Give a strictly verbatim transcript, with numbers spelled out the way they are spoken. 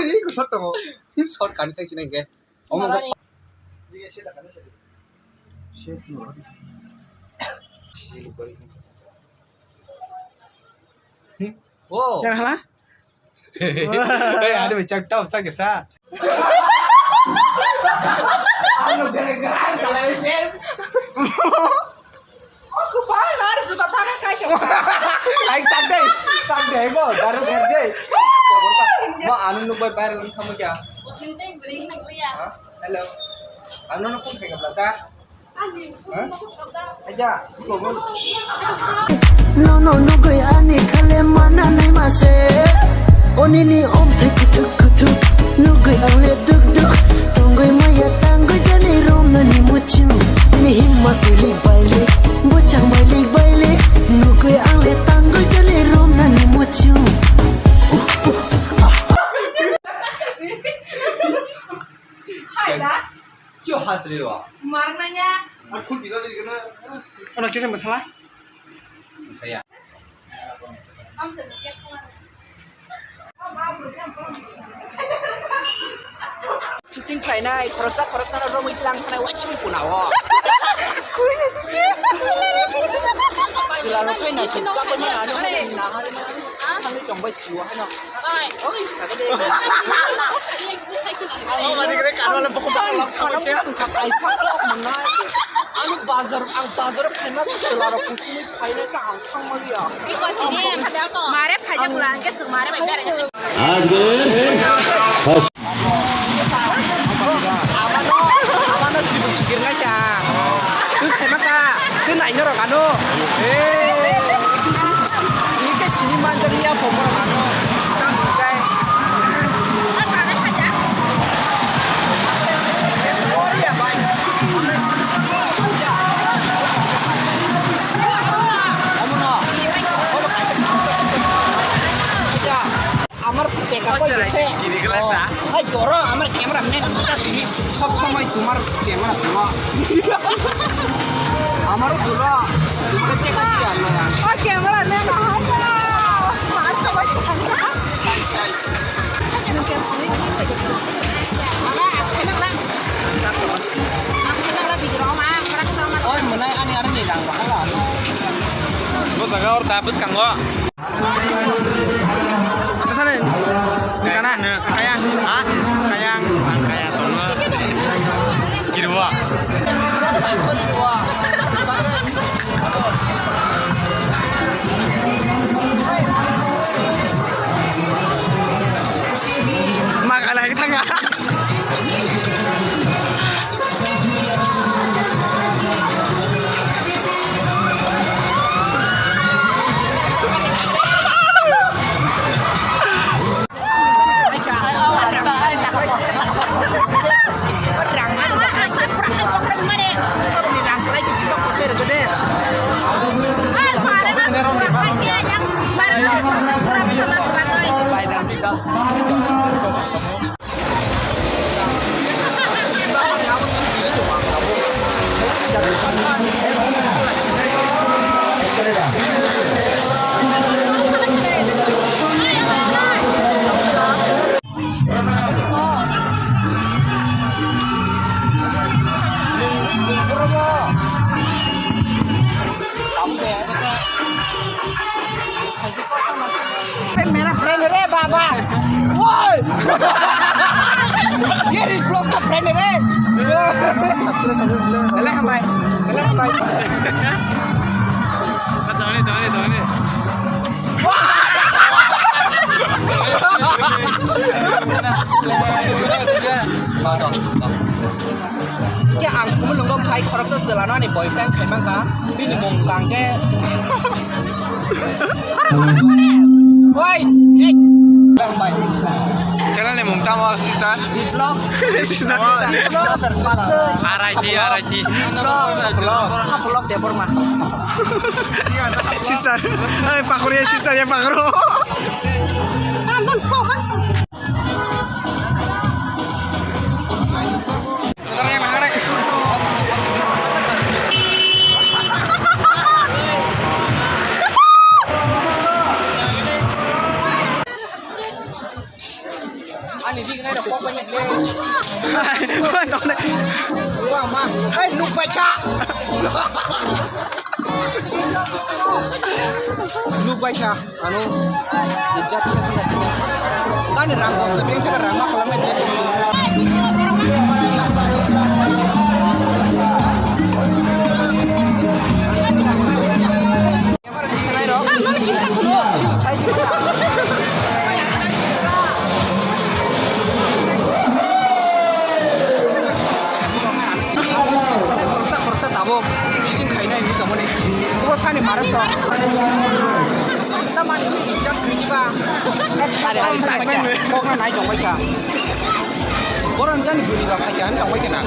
Iko sat tongo. Short kan khai sinai ke. Omo ko. Oh. Yang hala? Hey, aduh, cak tau sa ke sa. Aku bahan ada juta tanah kayak. Ai, tak deh, tak deh, bo, baru kerja. Bo, anu nuk bai bayar lang kamu kya? Hah? Hello. Anu nuk pun kayak belasa. Nono nugui ani khale mana nai mase. Onini omthai kuthuk kuthuk. Nugui angle duk duk. Tongui maya tangui jani romnani muchu. Ni himma tulik bailik. Buchang bailik bailik. Nugui angle tangui jani romnani muchu. Hai da. Kyo hasri wa? Marnanya. Ano kisa masala? Saya. Kising khainai, khoroksa khoroksa no romwi tlang khanai, wachim punao. Chwla rok khainai, chwla rok khainai, chwla rok khainai. Thangwi tongbai siwa hano. Oi, saga de. Ani bazar, ang bazar phaima chwla rok kutui phaina ka ang thangmaliya. Mare phajak la, ang ke mare bai bera. Amano, amano jibuk sikir ngai sa. Twi saima ka, twi nai norok ano. Eh. Ini ke sini manjak ya pokok ano. Tang kai. Sorry ya, bai. Omono. Omo kaisa. Amar teka koi gese. Hai boro amar camera man mata sini sob somoi tumar camera dulo. Amar dulo. Tumar teka diya lo ya. O camera man hai ba. Mar to bai tanga. Oi, mwnai ani aroni rang bahala. Bo jaga or ta bwskango. Kata sana? Di kana? Kaya? Ha? Kaya? Ang kaya tono. Kirwa. Makalai thanga. Mera friend re baba. Woi. Ye ri blog sa friend re. Bele hambai. Bele hambai. Tawani, tawani, tawani. Khe ang kumulungo phai khoroksa chwlano ani boyfriend khai mankha. Bini mung kang khe. Oi, ei. Channel ni mung tamo, sister? Vlog. Sister. Vlog. R I T, R I T. Vlog, vlog. Ha, vlog Debbarma. Sister. Ei, pakuru ya, sister ya, pakuru. Hai, nuk bai kha. Nuk bai kha. Ano, ijat siya sa natin. Kani rang kok sa biyang sa rang mak lamit. Camera di sana iro. Sai si. Khoroksa khoroksa tabuk bising khainai hinwi tongmani. Bo sani marok tong. Tamani ijat khwini ba. Ari, ari, khwini ba. Kokna nai tongbai kha. Boron jani khwini ba phaikha hinwi tongbai kha na.